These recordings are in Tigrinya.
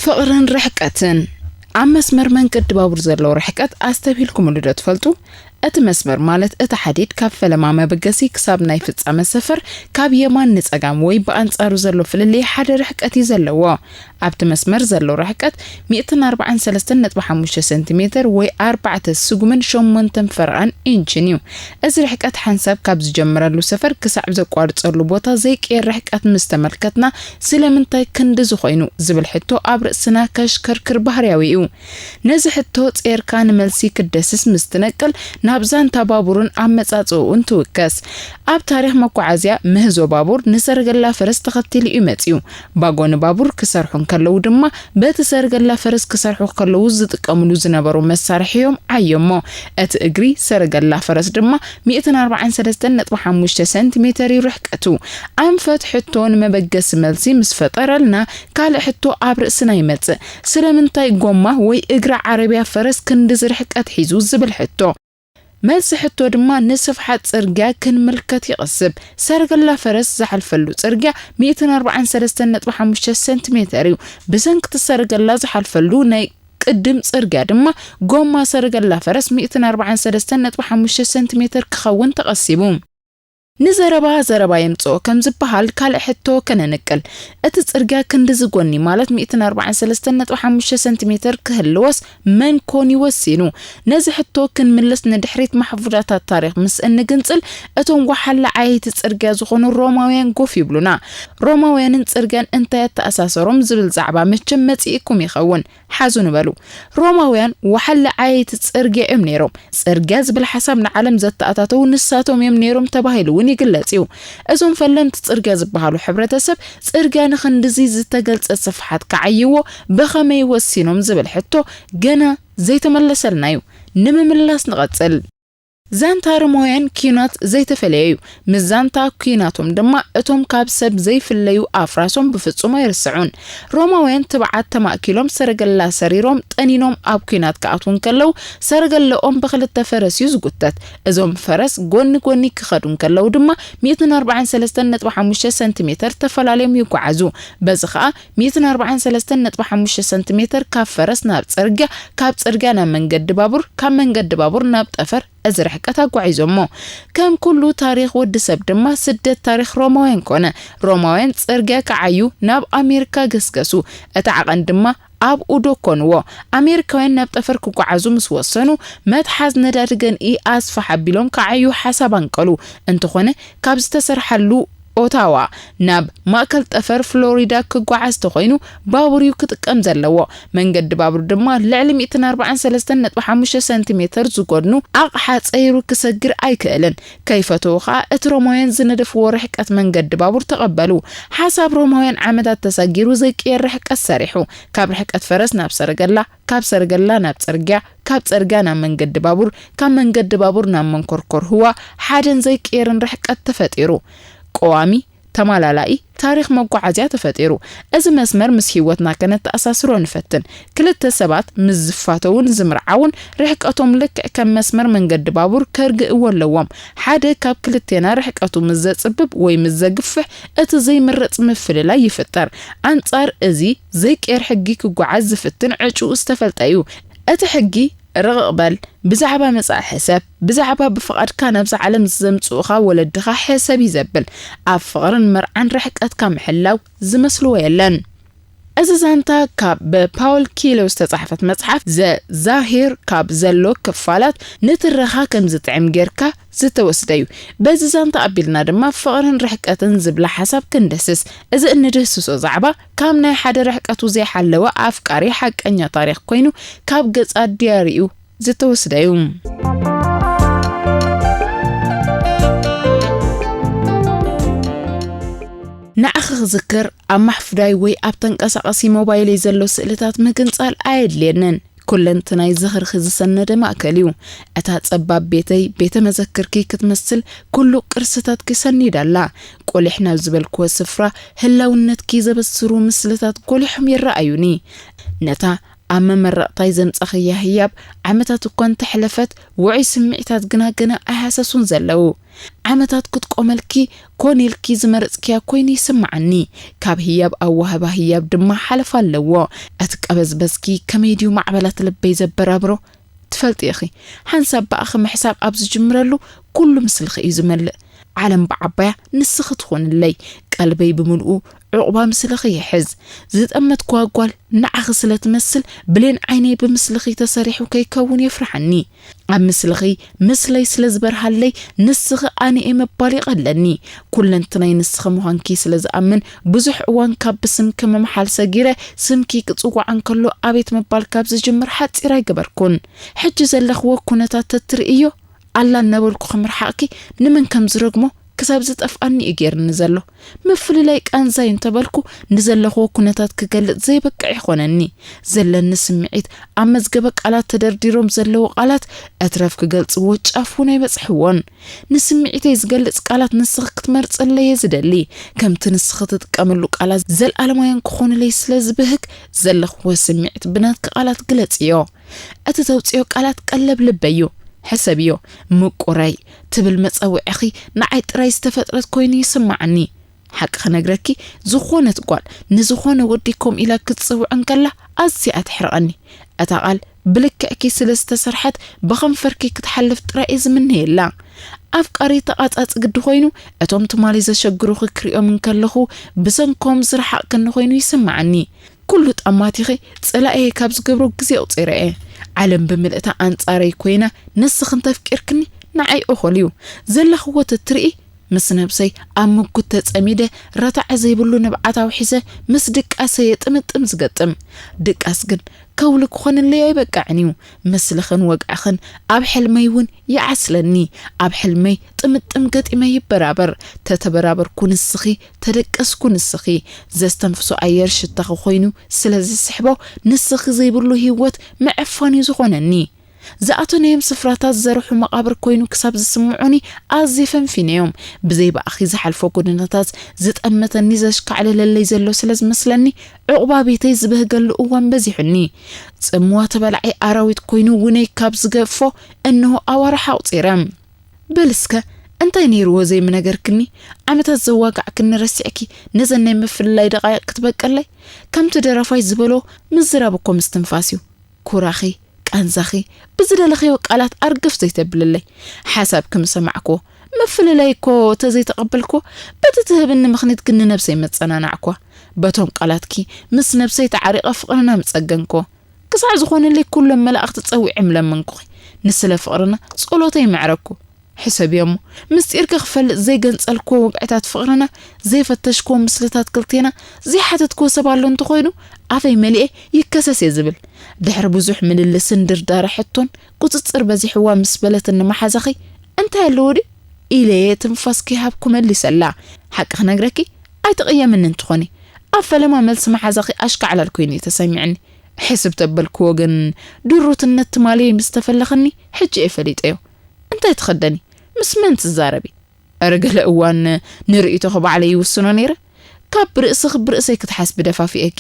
ፍቕርን ርሕቀትን። ኣብ መስመር መንገዲ ባቡር ዘለዉ ርሕቀት ኣስተብሂልኩምሉ ዶ ትፈልጡ? እቲ መስመር ማለት እቲ ሓዲድ ካብ ፈለማ መበገሲ ክሳብ ናይ ፍጻመ ሰፈር ካብ የማን ንጸጋም ወይ ብኣንጻሩ ዘሎ ፍልልይ ሓደ ርሕቀት እዩ ዘለዎ። ኣብቲ መስመር ዘሎ ርሕቀት ሚእትን ኣርባዓን ሰለስተን ነጥቢ ሓሙሽተ ሰንቲሜተር ወይ ኣርባዕተ ስጉምን ሸሞንተን ፈረቓን ኢንችን እዩ። እዚ ርሕቀት ሓንሳብ ካብ ዝጀምረሉ ሰፈር ክሳዕ ዘቋርጸሉ ቦታ ዘይቅየር ርሕቀት ምስ ተመልከትና ስለምንታይ ክንድዚ ኮይኑ ዝብል ሕቶ ኣብ ርእስና ከሽከርክር ባህርያዊ እዩ። ነዚ ሕቶ ጼርካ ንመልሲ ክትደስስ ምስ ትነቅል ናብ ዛንታ ባቡርን ኣመጻጽእኡን ትውከስ። ኣብ ታሪኽ መጓዓዝያ ምህዞ ባቡር ንሰረገላ ፈረስ ተኸቲሉ እዩ መጺኡ። ባጎኒ ባቡር ክሰርሑ እንከለዉ ድማ በቲ ሰረገላ ፈረስ ክሰርሑ ከለዉ ዝጥቀምሉ ዝነበሩ መሳርሒ እዮም ዓዮሞ። እቲ እግሪ ሰረገላ ፈረስ ድማ ሚእትን ኣርባዓን ሰለስተን ነጥቢ ሓሙሽተ ሰንቲሜተር እዩ ርሕቀቱ። ኣንፈት ሕቶ ንመበገሲ መልሲ ምስ ፈጠረልና ካልእ ሕቶ ኣብ ርእስና ይመጽእ። ስለምንታይ ጎማ ወይ እግሪ ዓረብያ ፈረስ ክንድዚ ርሕቀት ሒዙ ዝብል ሕቶ። መልሲ ሕቶ ድማ ንስፍሓት ጽርግያ ክንምልከት ይቕስብ። ሰረገላ ፈረስ ዝሓልፈሉ ጽርግያ ሚእትን ኣርባዓን ሰለስተን ነጥቢ ሓሙሽተ ሰንቲሜተር እዩ። ብሰንኪ እቲ ሰረገላ ዝሓልፈሉ ናይ ቅድም ጽርግያ ድማ ጎማ ሰረገላ ፈረስ ሚእትን ኣርባዓን ሰለስተን ነጥቢ ሓሙሽተ ሰንቲሜተር ክኸውን ተቐሲቡ። ንዘረባ ዘረባ የምጽኦ ከም ዝበሃል ካልእ ሕቶ ከነንቅል። እቲ ጽርግያ ክንድዚ ጎኒ ማለት ሚእትን ኣርባዓን ሰለስተን ነጥቢ ሓሙሽተ ሰንቲሜተር ክህልዎስ መን ኮን እዩ ወሲኑ? ነዚ ሕቶ ክንምልስ ንድሕሪት ማሕፉዳታት ታሪኽ ምስ እንግንጽል እቶም ወሓለ ዓየይቲ ጽርግያ ዝኾኑ ሮማውያን ጎፍ ይብሉና። ሮማውያንን ጽርግያን እንታይ ኣተኣሳሰሮም ዝብል ዛዕባ መቸም መጺእኩም ይኸውን። ሓዙ ንበሉ። ሮማውያን ወሓለ ዓየይቲ ጽርግያ እዮም ነይሮም። ጽርግያ ዝብል ሓሳብ ንዓለም ዘተኣታተዉ ንሳቶም እዮም ነይሮም ተባሂሉ እውን ይግለጽ እዩ። እዞም ፈለምቲ ጽርግያ ዝበሃሉ ሕብረተሰብ ጽርግያ ንኽንድዚ ዝተገልጸ ስፍሓት ክዓይዎ ብኸመይ ወሲኖም ዝብል ሕቶ ገና ዘይተመለሰልና እዩ። ንምምላስ ንቐጽል። ዛንታ ሮማውያን ኲናት ዘይተፈለየ እዩ። ምስ ዛንታ ኲናቶም ድማ እቶም ካብ ሰብ ዘይፍለዩ ኣፍራሶም ብፍጹም ኣይርስዑን። ሮማውያን ትብዓት ተማእኪሎም ሰረገላ ሰሪሮም ጠኒኖም ኣብ ኲናት ክኣትዉ እንከለዉ ሰረገለኦም ብኽልተ ፈረስ እዩ ዝጉተት። እዞም ፈረስ ጎኒ ጎኒ ክኸዱ እንከለዉ ድማ ሚእትን ኣርባዓን ሰለስተን ነጥቢ ሓሙሽተ ሰንቲሜተር ተፈላለዮም ይጓዓዙ። በዚ ኸኣ ሚእትን ኣርባዓን ሰለስተን ነጥቢ ሓሙሽተ ሰንቲሜተር ካብ ፈረስ ናብ ጽርግያ፣ ካብ ጽርግያ ናብ መንገዲ ባቡር፣ ካብ መንገዲ ባቡር ናብ ጠፈር እዚ ርሕቀት ኣጓዒዞሞ። ከም ኩሉ ታሪኽ ወዲ ሰብ ድማ ስደት ታሪኽ ሮማውያን ኮነ። ሮማውያን ጽርግያ ክዓዩ ናብ ኣሜሪካ ገስገሱ። እቲ ዓቐን ድማ ኣብኡ ዶኮንዎ። ኣሜሪካውያን ናብ ጠፈር ክጓዓዙ ምስ ወሰኑ መትሓዝ ነዳዲ ገንኢ ኣስፍሕ ኣቢሎም ክዓዩ ሓሳብ ኣንቀሉ። እንተኾነ ካብ ዝተሰርሓሉ ኦታዋ ናብ ማእከል ጠፈር ፍሎሪዳ ክጓዓዝ ተኾይኑ ባቡር እዩ ክጥቀም ዘለዎ። መንገዲ ባቡር ድማ ልዕሊ ሚእትን ኣርባዓን ሰለስተን ነጥቢ ሓሙሽተ ሰንቲሜተር ዝጎድኑ ኣቕሓ ጸይሩ ክሰግር ኣይክእልን። ከይፈተዉ ኸኣ እቲ ሮማውያን ዝነደፍዎ ርሕቀት መንገዲ ባቡር ተቐበሉ። ሓሳብ ሮማውያን ዓመታት ተሳጊሩ ዘይቅየር ርሕቀት ሰሪሑ። ካብ ርሕቀት ፈረስ ናብ ሰረገላ፣ ካብ ሰረገላ ናብ ጽርግያ፣ ካብ ጽርግያ ናብ መንገዲ ባቡር፣ ካብ መንገዲ ባቡር ናብ መንኮርኮር ህዋ ሓደን ዘይቅየርን ርሕቀት ተፈጢሩ። ቀዋሚ፣ ተማላላኢ ታሪኽ መጓዓዝያ ተፈጢሩ። እዚ መስመር ምስ ህይወትና ከነተኣሳስሮ ንፈትን። ክልተ ሰባት ምስ ዝፋተዉን ዝምርዓዉን ርሕቀቶም ልክዕ ከም መስመር መንገዲ ባቡር ከርግእዎ ኣለዎም። ሓደ ካብ ክልቴና ርሕቀቱ ምስ ዘጽብብ ወይ ምስ ዘግፍሕ እቲ ዘይምረጽ ምፍልላይ ይፍጠር። ኣንጻር እዚ ዘይቅየር ሕጊ ክጓዓዝ ዝፍትን ዕጩኡ ዝተፈልጠ እዩ። እቲ ሕጊ ርቕቕ በል፣ ብዛዕባ መጻኢ ሕሰብ፣ ብዛዕባ ብፍቓድካ ናብዛ ዓለም ዘምጽኡኻ ወለድኻ ሕሰብ እዩ ዘብል። ኣብ ፍቕርን መርዓን ርሕቀትካ ምሕላው ዝመስልዎ የለን። እዚ ዛንታ ካብ ብፓውል ኪሎ ዝተጻሕፈት መጽሓፍ ዘ ዛሂር ካብ ዘሎ ክፋላት ንትረኻ ከም ዝጥዕም ጌርካ ዝተወስደ እዩ። በዚ ዛንታ ኣቢልና ድማ ፍቕርን ርሕቀትን ዝብላ ሓሳብ ክንድህስስ። እዚ እንድህስሶ ዛዕባ ካብ ናይ ሓደ ርሕቀቱ ዘይሓለወ ኣፍቃሪ ሓቀኛ ታሪኽ ኮይኑ ካብ ገጻት ድያሪኡ ዝተወስደ እዩ። ንዓኺ ክዝክር ኣብ ማሕፉዳይ ወይ ኣብ ተንቀሳቐሲ ሞባይለይ ዘሎ ስእልታት ምግንጻል ኣየድልየንን። ኩለንትናይ ዝኽርኺ ዝሰነደ ማእከል እዩ። እታ ጸባብ ቤተይ ቤተ መዘክርኪ ክትመስል ኩሉ ቅርስታትኪ ሰኒዳ ኣላ። ቆሊሕ ናብ ዝበልክዎ ስፍራ ህላውነትኪ ዘበስሩ ምስልታት ጎሊሖም ይረኣዩኒ። ነታ ኣብ መመረቕታይ ዘምጻኽያ ህያብ ዓመታት እኳ እንተሕለፈት፣ ውዑይ ስምዒታት ግና ገና ኣይሃሰሱን ዘለዉ። ዓመታት ክትቆመልኪ ኮን ኢልኪ ዝመረጽክያ ኮይኑ ይስምዓኒ። ካብ ህያብ ኣዋህባ ህያብ ድማ ሓለፋ ኣለዎ። እቲ ቀበዝበዝኪ ከመይ ድዩ ማዕበላት ልበይ ዘበራብሮ? ትፈልጢ ኢኺ፣ ሓንሳብ ብኣኺ ምሕሳብ ኣብ ዝጅምረሉ፣ ኩሉ ምስልኺ እዩ ዝመልእ። ዓለም ብዓባያ ንስኺ ትኾንለይ። ቀልበይ ብምልኡ ዑቕባ ምስልኺ ይሕዝ። ዝጠመትክዋ ጓል ንዓኺ ስለ ትመስል፣ ብሌን ዓይነይ ብምስልኺ ተሰሪሑ ከይከውን የፍርሓኒ። ኣብ ምስልኺ ምስለይ ስለ ዝበርሃለይ፣ ንስኺ ኣነ'የ ምባል ይቐለኒ። ኩለንትናይ ንስኺ ምዃንኪ ስለ ዝኣምን፣ ብዙሕ እዋን ካብ ብስምኪ ምምሓል ሰጊረ፣ ስምኪ ክጽዋዕ እንከሎ ኣቤት ምባል ካብ ዝጅምር ሓጺር ኣይገበርኩን። ሕጂ ዘለኽዎ ኩነታት ተትርእዮ፣ ኣላ እናበልኩ ክምርሓቕኪ ንመን ከም ዝረግሞ ክሳብ ዝጠፍኣኒ እዩ ገይርኒ ዘሎ። ምፍልላይ ቃንዛይ እንተበልኩ፣ ንዘለኽዎ ኩነታት ክገልጽ ዘይበቅዕ ይኾነኒ። ዘለኒ ስምዒት ኣብ መዝገበ ቃላት ተደርዲሮም ዘለዉ ቃላት፣ እትረፍ ክገልጽዎ ጫፍ እውን ኣይበጽሕዎን። ንስምዒተይ ዝገልጽ ቃላት ንስኺ ክትመርጽለይ እየ ዝደሊ። ከምቲ ንስኺ ትጥቀምሉ ቃላት ዘለኣለማውያን ክኾኑለይ ስለ ዝብህግ፣ ዘለኽዎ ስምዒት ብናትኪ ቃላት ግለጽዮ። እቲ ተውጽዮ ቃላት ቀለብ ልበይ እዩ። ሕሰብዮ፣ ምቁረይ ትብል መጸውዒኺ ንዓይ ጥራይ ዝተፈጥረት ኮይኑ ይስምዓኒ። ሓቂ ክነግረኪ፣ ዝኾነት ጓል ንዝኾነ ወዲ ከምኡ ኢላ ክትጽውዕ እንከላ ኣዝያ ተሕርቐኒ። እታ ቃል ብልክዕኪ ስለ ዝተሰርሐት፣ ብኸንፈርኪ ክትሓልፍ ጥራይ እየ ዝምነየላ። ኣፍቃሪ ተቓጻጺ ግዲ ኮይኑ፣ እቶም ትማሊ ዘሸግሩኺ ክሪኦም እንከለኹ፣ ብሰንኮም ዝረሓቕክኒ ኮይኑ ይስምዓኒ። ኩሉ ጣማቲኺ ጽላኤ ካብ ዝገብሮ ግዜ ኣቑጺረ እየ። ዓለም ብምልእታ ኣንጻረይ ኮይና፣ ንስኺ እንተፍቂርክኒ ንዓይ እኹል እዩ። ዘለኽዎ ተትርኢ፣ ምስ ነብሰይ ኣብ ምጉት ተጸሚደ፣ ረታዐ ዘይብሉ ንብዓት ኣውሒዘ፣ ምስ ድቃሰ የጥምጥም ዝገጥም። ድቃስ ግን ከውሊ ክኾነለይ ኣይበቅዕን እዩ። ምስልኽን ወግዕኽን ኣብ ሕልመይ እውን ይዓስለኒ። ኣብ ሕልመይ ጥምጥም ገጢመ ይበራበር። ተተበራበርኩ ንስኺ፣ ተደቀስኩ ንስኺ። ዘስተንፍሶ ኣየር ሽታኺ ኮይኑ ስለ ዝስሕቦ፣ ንስኺ ዘይብሉ ህይወት ምዕፋን እዩ ዝኾነኒ። ዝኣተናዮም ስፍራታት ዘርሑ መቓብር ኮይኑ ክሳብ ዝስምዑኒ ኣዝየ ፈንፊነዮም። ብዘይ ብኣኺ ዝሓልፎ ጎደናታት ዝጠመተኒ ዘሽካዕልለለይ ዘሎ ስለ ዝመስለኒ፣ ዑቕባ ቤተይ ዝበህገሉ እዋን በዚሑኒ። ጽምዋ ተበላዒ ኣራዊት ኮይኑ ውነይ ካብ ዝገፎ እንሆ ኣዋርሕ ኣቑጺረ። በል እስከ፣ እንታይ ነይርዎ ዘይምነገርክኒ? ዓመታት ዘዋጋዕክኒ ረሲዕኪ፣ ነዘን ናይ ምፍልላይ ደቓይቕ ክትበቀለይ? ከምቲ ደራፋይ ዝበሎ፣ ምዝራብ እኮ ምስትንፋስ እዩ። ኩራኺ፣ ቃንዛኺ፣ ብዝደለኽዮ ቃላት ኣርግፍ ዘይተብልለይ። ሓሳብኪ ምሰማዕክዎ፣ ምፍልላይ እኮ ተዘይተቐበልክዎ፣ በቲ ትህብኒ ምኽኒት ግን ንነብሰይ መጸናናዕክዋ። በቶም ቃላትኪ ምስ ነብሰይ ተዓሪቐ ፍቕርና ምጸገንክዎ። ክሳዕ ዝኾነለይ ኩሎም መላእኽቲ ጸዊዐ ምለመንኩኺ። ንስለ ፍቕርና ጸሎተይ መዕረግኩ። ሕሰብዮ እሞ፣ ምስጢርኪ ክፈልጥ ዘይገንጸልክዎ ወግዕታት ፍቕርና፣ ዘይፈተሽክዎ ምስልታት ክልቴና፣ ዘይሓተትክዎ ሰብ ኣሎ እንተኾይኑ፣ ኣፈይ መሊኤ ይከሰስ እየ ዝብል። ድሕሪ ብዙሕ ምልልስን ድርዳረ ሕቶን፣ ቁጽጽር በዚሕዋ ምስ በለትኒ መሓዛኺ፣ እንታይ ኣለዎ ድዩ? ኢለየ ትንፋስ ከይሃብኩ መሊሰላ። ሓቂ ክነግረኪ፣ ኣይትቕየምኒ እንትኾኒ፣ ኣብ ፈለማ መልሲ መሓዛኺ ኣሽካዕላል ኮይኑ እዩ ተሰሚዕኒ። ሕስብ ተበልክዎ ግን፣ ድሩትነት ትማሊ ምስ ተፈለኽኒ፣ ሕጂ እየ ፈሊጠዮ። እንታይ ትኸደኒ? ምስ መን ትዛረቢ? እረ ገለ እዋን ንርእይቶኺ ባዕለይ ይውስኖ ነይረ። ካብ ርእስኺ ብርእሰይ ክትሓስቢ ደፋፊኤኪ።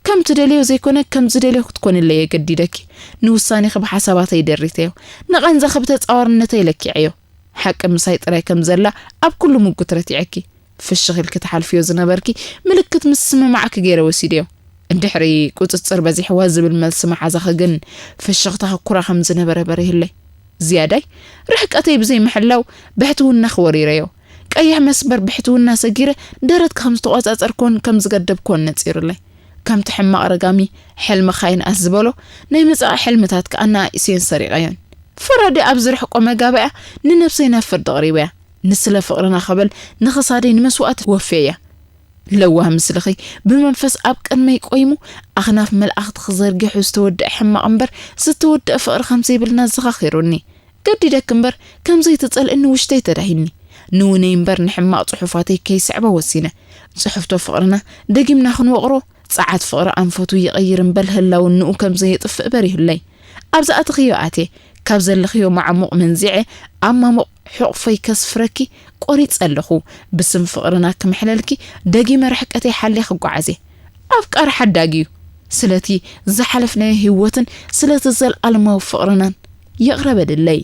ከም ትደልዮ ዘይኮነ፣ ከም ዝደልዮ ክትኮንለይ የገዲደኪ። ንውሳኔኺ ብሓሳባተይ ደሪተዮ። ንቓንዛኺ ብተጻዋርነተይ ለኪዐዮ። ሓቂ ምሳይ ጥራይ ከም ዘላ ኣብ ኩሉ ምጉት ረቲዐኪ። ፍሽኽ ኢልኪ ትሓልፍዮ ዝነበርኪ ምልክት ምስምማዕኪ ገይረ ወሲደዮ። እንድሕሪ ቁጽጽር በዚሕዋ ዝብል መልሲ መሓዛኺ ግን ፍሽኽታኺ ኩራ ከም ዝነበረ በሪህለይ። ዝያዳይ ርሕቀተይ ብዘይ ምሕላው ብሕትውናኺ ወሪረዮ። ቀይሕ መስመር ብሕትውና ሰጊረ ደረትኪ ከም ዝተቖጻጸርክዎን ከም ዝገደብክዎን ነጺሩለይ። ከምቲ ሕማቕ ረጋሚ ሕልምኻ ይንኣስ ዝበሎ ናይ መጻኢ ሕልምታትኪ ኣነኣኢሰዮን ሰሪቐዮን። ፈራዲ ኣብ ዝርሕቆ መጋበያ ንነብሰይ ናብ ፍርዲ ኣቕሪበያ። ንስለ ፍቕርና ክብል ንኽሳደይ ንመስዋእቲ ወፍየያ። ለዋህ ምስልኺ ብመንፈስ ኣብ ቅድመይ ቆይሙ፣ ኣኽናፍ መላእኽቲ ክዘርጊሑ ዝተወድአ ሕማቕ እምበር ዝተወድአ ፍቕሪ ከም ዘይብልና ኣዘኻኺሩኒ። ገዲደኪ እምበር ከም ዘይትጸልእኒ ውሽጠይ ተዳሂኒ። ንውነይ እምበር ንሕማቕ ጽሑፋተይ ከይስዕቦ ወሲነ። ጽሕፍቶ ፍቕርና ደጊምና ክንወቕሮ፣ ጸዓት ፍቕሪ ኣንፈቱ ይቐይር እምበር ህላውንኡ ከም ዘየጥፍእ በሪሁለይ። ኣብ ዝኣተኽዮ ኣትየ፣ ካብ ዘለኽዮ ማዕሙቕ መንዚዐ፣ ኣብ ማሙቕ ሕቑፈይ ከስፍረኪ ቆሪጸ ኣለኹ። ብስም ፍቕርና ክምሕለልኪ፣ ደጊመ ርሕቀተይ ሓልየ ክጓዓዝ እየ። ኣፍቃሪ ሓዳጊ እዩ። ስለቲ ዝሓለፍናዮ ህይወትን ስለቲ ዘለኣለማዊ ፍቕርናን ይቕረ በልለይ።